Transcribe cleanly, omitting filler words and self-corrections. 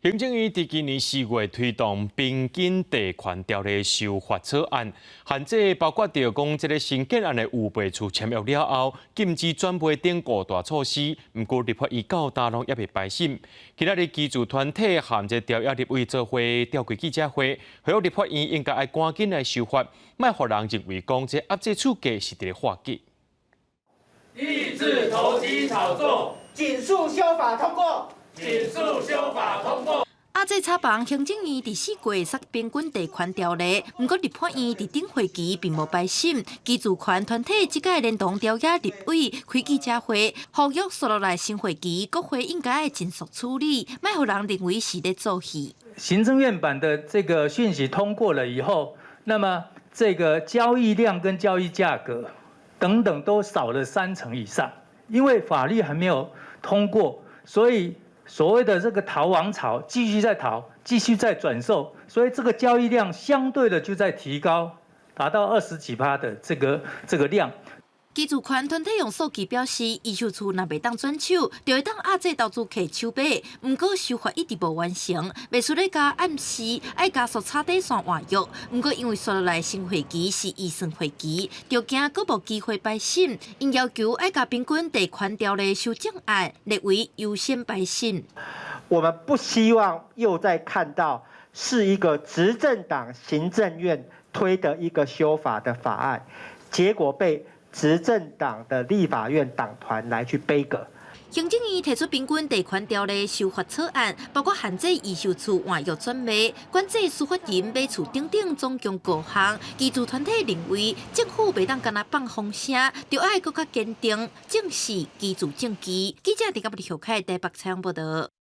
行政院佇今年4月推動平均地權條例修法草案，限制包括著講這个新建案的預備厝簽約了後，禁止轉賣等五大措施。毋過立法院到今攏猶未排審。今仔日居住團體和這朝野立委做伙召開記者會，呼籲立法院應該愛趕緊來修法，莫予人認為講這壓制厝價是佇咧畫計。抑制投機炒作，盡速修法通過。盡速修法通過。壓制炒房，行政院佇4月殺平均地權條例，毋過立法院佇頂會期並無排審。居住權團體這擺連同朝野立委開記者會，呼籲紲落來新會期，國會應該愛盡速處理，莫予人認為是咧做戲。行政院版的這個訊息通過了以後，那麼這個交易量跟交易價格等等都少了3成以上，因為法律還沒有通過，所以所謂的這個逃亡潮繼續在逃，繼續在轉售，所以這個交易量相對的就在提高，達到20幾趴的這個量。居住權團體用數據表示，預售厝若袂當轉手，就會當壓制投資客手買。毋過修法一直無完成，袂輸咧共暗示愛加速炒底線換約。毋過因為紲落來新會期是預算會期，就驚閣無機會排審，𪜶要求愛共平均地權條例修正案列為優先排審。我們不希望又再看到是一個執政黨行政院推的一個修法的法案，結果被執政黨的立法院黨團來去杯葛。行政院提出平均地權條例修法草案，包括限制預售厝換約轉賣、管制司法人買厝等等，總共五項。居住團體認為，政府袂當干焦放風聲，著愛閣較堅定，正視居住正義。記者佇甲布里小凱台北採訪報道。